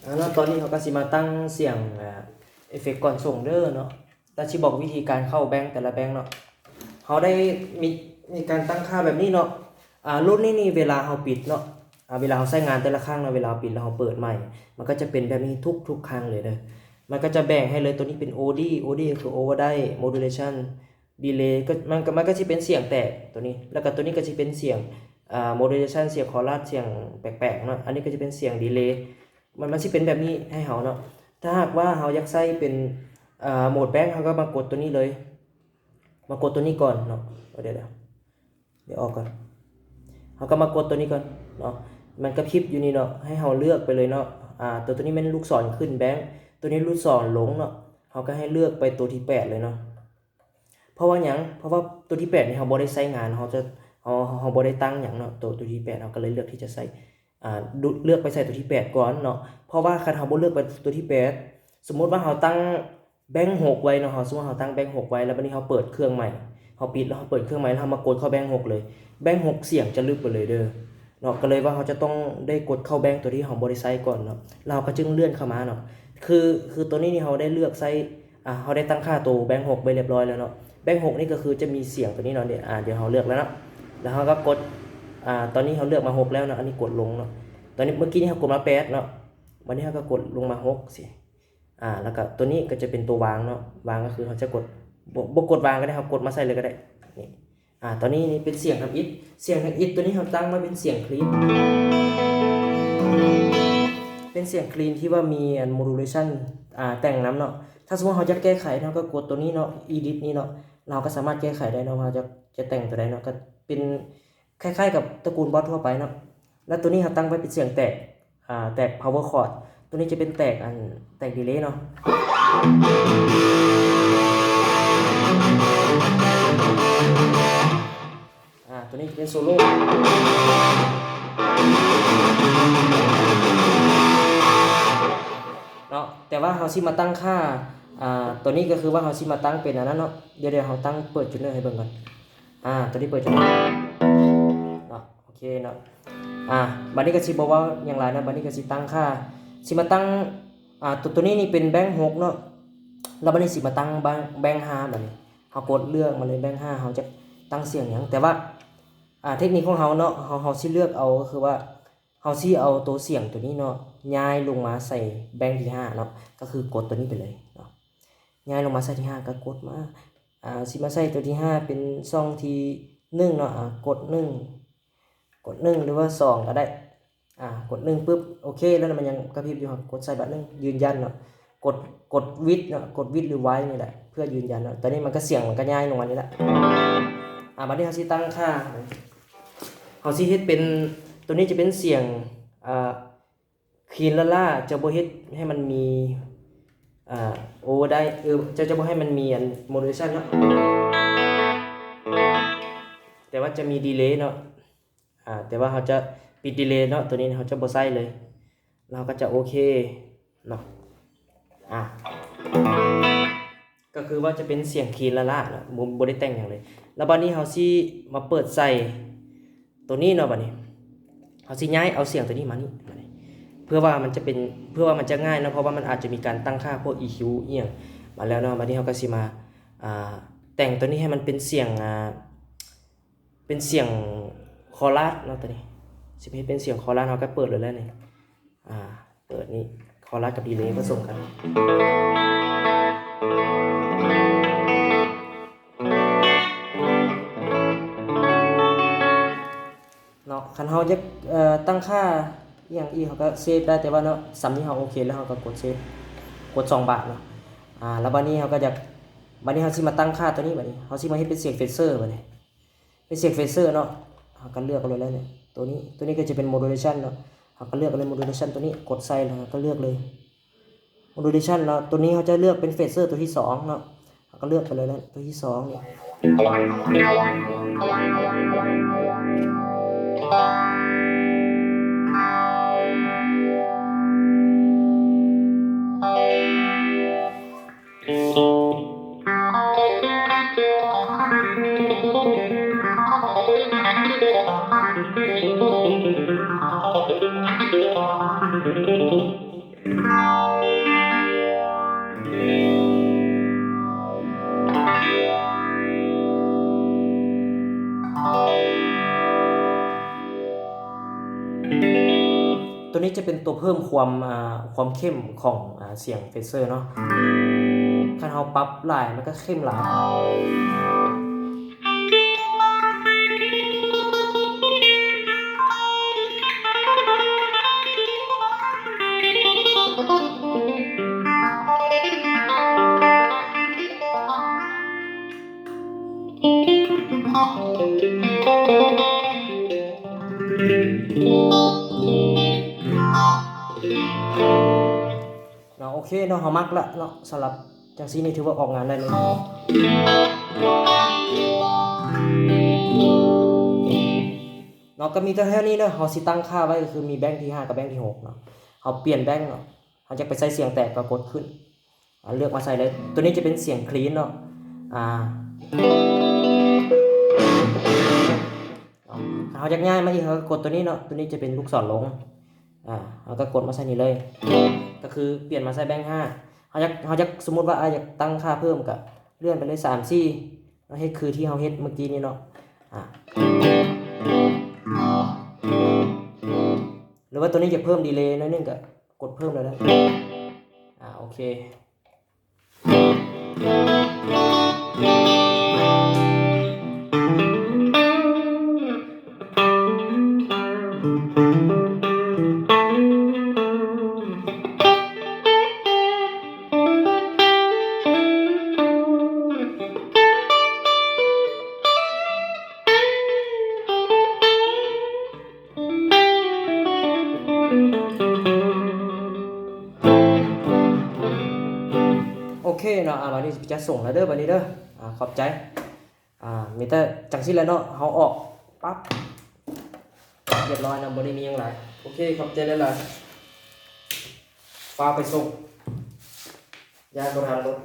ເນາະ ຕອນນີ້ເຮົາກໍຊິມາຕັ້ງສຽງ ອາ ເອເຟັກກ່ອນສົ່ງເດີເນາະ. ແລ້ວຊິບອກວິທີການເຂົ້າແບງແຕ່ລະແບງເນາະ. ເຮົາໄດ້ມີ ມີການຕັ້ງຄ່າແບບນີ້ເນາະ. ອາ ລຸ້ນນີ້ນີ້ ເວລາເຮົາປິດເນາະ ອາ ເວລາເຮົາໃຊ້ງານແຕ່ລະຄັ້ງເນາະ ເວລາເຮົາປິດແລ້ວເຮົາເປີດໃໝ່ ມັນກໍຈະເປັນແບບນີ້ທຸກໆຄັ້ງເລີຍເດີ. ມັນກໍຈະແບ່ງໃຫ້ເລີຍ ໂຕນີ້ເປັນໂອດີ ໂອດີກໍຄືໂອເວີໄດ ໂມດູເລຊັນ ດີເລ ກໍ ມັນກໍ ມັນກໍຊິເປັນສຽງແຕກໂຕນີ້ ແລ້ວກໍໂຕນີ້ກໍຊິເປັນສຽງ ອາ ໂມດູເລຊັນ ສຽງຄໍຣັດ ສຽງແປກໆເນາະ. ອັນນີ້ກໍຈະເປັນສຽງດີເລ ມັນ ມັນຊິເປັນແບບນີ້ໃຫ້ເຮົາເນາະ. ຖ້າຫາກວ່າເຮົາຢາກໃຊ້ເປັນ ອາ ໂໝດແບງ ເຮົາກໍມາກົດໂຕນີ້ເລີຍ ມາກົດໂຕນີ້ກ່ອນເນາະ. ດຽວ ດຽວ ດຽວອອກກ່ອນ ເຮົາກໍມາກົດໂຕນີ້ກ່ອນເນາະ. ມັນກະພິບຢູ່ນີ້ເນາະ ໃຫ້ເຮົາເລືອກໄປເລີຍເນາະ. ອາ ໂຕ ໂຕນີ້ແມ່ນລູກສອນຂຶ້ນແບງ ໂຕນີ້ລູກສອນລົງເນາະ. ເຮົາກໍໃຫ້ເລືອກໄປໂຕທີແປດເລີຍເນາະ. ເພາະວ່າຫຍັງ? ເພາະວ່າໂຕທີແປດນີ້ເຮົາບໍ່ໄດ້ໃຊ້ງານ ເຮົາຈະ ເຮົາ ເຮົາ ເຮົາບໍ່ໄດ້ຕັ້ງຫຍັງເນາະ. ໂຕ ໂຕທີແປດ ເຮົາກໍເລີຍເລືອກທີ່ຈະໃຊ້ ອາ ດຸ ເລືອກໄປໃສ່ໂຕທີແປດກ່ອນເນາະ. ເພາະວ່າຄັນເຮົາບໍ່ເລືອກໄປໂຕທີແປດ ສົມມຸດວ່າເຮົາຕັ້ງແບງຫົກໄວ້ເນາະ ເຮົາ ສົມມຸດເຮົາຕັ້ງແບງຫົກໄວ້ ແລ້ວບາດນີ້ເຮົາເປີດເຄື່ອງໃໝ່ ເຮົາປິດແລ້ວເຮົາເປີດເຄື່ອງໃໝ່ ແລ້ວເຮົາມາກົດເຂົ້າແບງຫົກເລີຍ ແບງຫົກສຽງຈະລຶບໄປເລີຍເດີເນາະ. ກໍເລີຍວ່າເຮົາຈະຕ້ອງໄດ້ກົດເຂົ້າແບງໂຕທີ່ເຮົາບໍ່ໄດ້ໃຊ້ກ່ອນເນາະ ແລ້ວເຮົາກໍຈຶ່ງເລື່ອນເຂົ້າມາເນາະ. ຄື ຄືໂຕນີ້ນີ້ເຮົາໄດ້ເລືອກໃຊ້ ອາ ເຮົາໄດ້ຕັ້ງຄ່າໂຕແບງຫົກໄວ້ລຽບຮ້ອຍແລ້ວເນາະ. ແບງຫົກນີ້ກໍຄືຈະມີສຽງໂຕນີ້ເນາະ ນີ້ ອາ ດຽວເຮົາເລືອກແລ້ວເນາະ ແລ້ວເຮົາກໍກົດ ອາ ຕອນນີ້ເຮົາເລືອກມາຫົກແລ້ວເນາະ ອັນນີ້ກົດລົງເນາະ. ຕອນນີ້ ເມື່ອກີ້ນີ້ເຮົາກົດມາແປດເນາະ ບາດນີ້ເຮົາກໍກົດລົງມາຫົກຊີ້ ອາ ແລ້ວກໍໂຕນີ້ກໍຈະເປັນໂຕວາງເນາະ ວາງກໍຄືເຮົາຈະກົດ ບໍ່ ບໍ່ກົດວາງກໍໄດ້ ເຮົາກົດມາໃສ່ເລີຍກໍໄດ້ ນີ້. ອາ ຕອນນີ້ນີ້ເປັນສຽງທຳອິດ ສຽງທຳອິດໂຕນີ້ເຮົາຕັ້ງໄວ້ເປັນສຽງຄລີນ ເປັນສຽງຄລີນທີ່ວ່າມີອັນໂມດູເລຊັນ ອາ ແຕ່ງນຳເນາະ. ຖ້າສົມມຸດເຮົາຢາກແກ້ໄຂ ເຮົາກໍກົດໂຕນີ້ເນາະ ເອດິດນີ້ເນາະ ເຮົາກໍສາມາດແກ້ໄຂໄດ້ເນາະ ວ່າເຮົາຢາກ ຈະແຕ່ງໂຕໃດເນາະ ກໍເປັນຄ້າຍໆກັບຕະກູນບອດທົ່ວໄປເນາະ. ແລ້ວໂຕນີ້ເຮົາຕັ້ງໄວ້ເປັນສຽງແຕກ ອາ ແຕກພາວເວີຄອດ ໂຕນີ້ຈະເປັນແຕກ ອັນ ແຕກດີເລເນາະ. ອາ ໂຕນີ້ຈະເປັນໂຊໂລເນາະ ແຕ່ວ່າເຮົາຊິມາຕັ້ງຄ່າ ອາ ໂຕນີ້ກໍຄືວ່າເຮົາຊິມາຕັ້ງເປັນອັນນັ້ນເນາະ. ດຽວ ດຽວເຮົາຕັ້ງເປີດຈູນເນີໃຫ້ເບິ່ງກ່ອນ. ອາ ໂຕນີ້ເປີດຈູນເນີເນາະ ໂອເຄເນາະ. ອາ ບາດນີ້ກໍຊິບໍ່ເວົ້າຫຍັງຫຼາຍເນາະ ບາດນີ້ກໍຊິຕັ້ງຄ່າ ຊິມາຕັ້ງ ອາ ໂຕ ໂຕນີ້ນີ້ເປັນແບງຫົກເນາະ ແລ້ວບາດນີ້ຊິມາຕັ້ງແບງ ແບງຫ້າ ບາດນີ້ເຮົາກົດເລືອກມາເລີຍ ແບງຫ້າ ເຮົາຈະຕັ້ງສຽງຫຍັງ. ແຕ່ວ່າ ອາ ເທັກນິກຂອງເຮົາເນາະ ເຮົາ ເຮົາຊິເລືອກເອົາ ກໍຄືວ່າເຮົາຊິເອົາໂຕສຽງໂຕນີ້ເນາະ ຍ້າຍລົງມາໃສ່ແບງທີຫ້າເນາະ ກໍຄືກົດໂຕນີ້ໄປເລີຍເນາະ ຍ້າຍລົງມາໃສ່ທີຫ້າ ກໍກົດມາ ອາ ຊິມາໃສ່ໂຕທີຫ້າເປັນຊ່ອງທີໜຶ່ງເນາະ ອາ ກົດໜຶ່ງ ກົດໜຶ່ງ ຫຼືວ່າສອງກໍໄດ້. ອາ ກົດໜຶ່ງປຶບ ໂອເຄ ແລ້ວມັນຍັງກະພິບຢູ່ ເຮົາກົດໃສ່ບາດໜຶ່ງ ຢືນຢັນເນາະ ກົດ ກົດວິດເນາະ ກົດວິດ ຫຼືໄວນີ້ແຫຼະ ເພື່ອຢືນຢັນເນາະ. ຕອນນີ້ມັນກໍສຽງມັນກໍຍ້າຍລົງມານີ້ລະ. ອາ ບາດນີ້ເຮົາຊິຕັ້ງຄ່າ ເຮົາຊິເຮັດເປັນ ໂຕນີ້ຈະເປັນສຽງ ອາ ຄລີນລ້າໆ ຈະບໍ່ເຮັດໃຫ້ມັນມີ ອາ ໂອເວີໄດ ເອີ ຈະ ຈະບໍ່ໃຫ້ມັນມີອັນໂມດູເລຊັນເນາະ ແຕ່ວ່າຈະມີດີເລເນາະ. ອາ ແຕ່ວ່າເຮົາຈະປິດດີເລເນາະ ໂຕນີ້ເຮົາຈະບໍ່ໃຊ້ເລີຍ ແລ້ວເຮົາກໍຈະໂອເຄເນາະ. ອາ ກໍຄືວ່າຈະເປັນສຽງຄລີນລ້າໆເນາະ ບໍ່ ບໍ່ໄດ້ແຕ່ງຫຍັງເລີຍ. ແລ້ວບາດນີ້ເຮົາຊິມາເປີດໃສ່ໂຕນີ້ເນາະ ບາດນີ້ເຮົາຊິຍ້າຍເອົາສຽງໂຕນີ້ມານີ້ ບາດນີ້ ເພື່ອວ່າມັນຈະເປັນ ເພື່ອວ່າມັນຈະງ່າຍເນາະ ເພາະວ່າມັນອາດຈະມີການຕັ້ງຄ່າພວກອີຄິວອີ່ຫຍັງມາແລ້ວເນາະ. ບາດນີ້ເຮົາກໍຊິມາ ອາ ແຕ່ງໂຕນີ້ໃຫ້ມັນເປັນສຽງ ອາ ເປັນສຽງຄໍຣັດເນາະ ໂຕນີ້ ຊິເຮັດເປັນສຽງຄໍຣັດ ເຮົາກໍເປີດໂລດແລ້ວນີ້ ອາ ເປີດນີ້ ຄໍຣັດກັບດີເລປະສົມກັນເນາະ. ຄັນເຮົາຢາກ ເອີ ຕັ້ງຄ່າອີ່ຫຍັງອີກ ເຮົາກໍເຊບໄດ້ ແຕ່ວ່າເນາະ ສ່ຳນີ້ເຮົາໂອເຄແລ້ວ ເຮົາກໍກົດເຊບ ກົດສອງບາດເນາະ. ອາ ແລ້ວບາດນີ້ເຮົາກໍຢາກ ບາດນີ້ເຮົາຊິມາຕັ້ງຄ່າໂຕນີ້ ບາດນີ້ເຮົາຊິມາເຮັດເປັນສຽງເຟເຊີ ບາດນີ້ ເປັນສຽງເຟເຊີເນາະ ເຮົາກໍເລືອກເອົາໂລດແລ້ວນີ້ ໂຕນີ້ ໂຕນີ້ກໍຈະເປັນໂມດູເລຊັນເນາະ ເຮົາກໍເລືອກເອົາເລີຍໂມດູເລຊັນໂຕນີ້ ກົດໃສ່ແລ້ວເຮົາກໍເລືອກເລີຍໂມດູເລຊັນເນາະ. ໂຕນີ້ເຮົາຈະເລືອກເປັນເຟເຊີໂຕທີສອງເນາະ ເຮົາກໍເລືອກໄປເລີຍແຫຼະ ໂຕທີສອງນີ້. ຕົວນີ້ຈະເປັນຕົວເພີ່ມຄວາມ ອ່າ ຄວາມເຂັ້ມຂອງ ອ່າ ສຽງເຟດເຊີເນາະ. ຄັນເຮົາປັບຫຼາຍມັນກໍເຂັ້ມຫຼາຍ. ເນາະ ໂອເຄເນາະ ເຮົາມັກລະເນາະ ສຳລັບຈັ່ງຊີ້ນີ້ຖືວ່າອອກງານໄດ້ເລີຍເນາະ. ກໍມີແຕ່ແຖວນີ້ເນາະ ເຮົາຊິຕັ້ງຄ່າໄວ້ ກໍຄືມີແບັ້ງທີຫ້າກັບແບັ້ງທີຫົກເນາະ. ເຮົາປ່ຽນແບັ້ງເນາະ ເຮົາຢາກໄປໃສ່ສຽງແຕກກໍກົດຂຶ້ນ ອ່າ ເລືອກມາໃສ່ເລີຍ. ຕົວນີ້ຈະເປັນສຽງຄລີນເນາະ ອ່າ ເຮົາຢາກຍ້າຍມາອີກ ເຮົາກໍກົດຕົວນີ້ເນາະ. ຕົວນີ້ຈະເປັນລູກສອນລົງ ອ່າ ເຮົາກໍກົດມາໃສ່ນີ້ເລີຍ ກໍຄືປ່ຽນມາໃສ່ແບັ້ງຫ້າ. ເຮົາຢາກ ເຮົາຢາກ ສົມມຸດວ່າ ອ່າ ຢາກຕັ້ງຄ່າເພີ່ມ ກໍເລື່ອນໄປເລີຍ ສາມ ສີ່ ເຮົາເຮັດຄືທີ່ເຮົາເຮັດເມື່ອກີ້ນີ້ເນາະ ອ່າ ຫຼືວ່າຕົວນີ້ຢາກເພີ່ມດີເລໜ້ອຍໜຶ່ງ ກໍກົດເພີ່ມໄດ້ເລີຍ ອ່າ ໂອເຄ. ໂອເຄເນາະ ອ່າ ບາດນີ້ຈະສົ່ງແລ້ວເດີ ບາດນີ້ເດີ ອ່າ ຂອບໃຈ. ອ່າ ມີແຕ່ຈັ່ງຊີ້ແຫຼະເນາະ ເຮົາອອກປັບ ຮຽບຮ້ອຍເນາະ ບໍ່ໄດ້ມີຫຍັງຫຼາຍ. ໂອເຄ ຂອບໃຈຫຼາຍໆ ຟ້າວໄປສົ່ງ ຢ້ານບໍ່ທັນລົດ.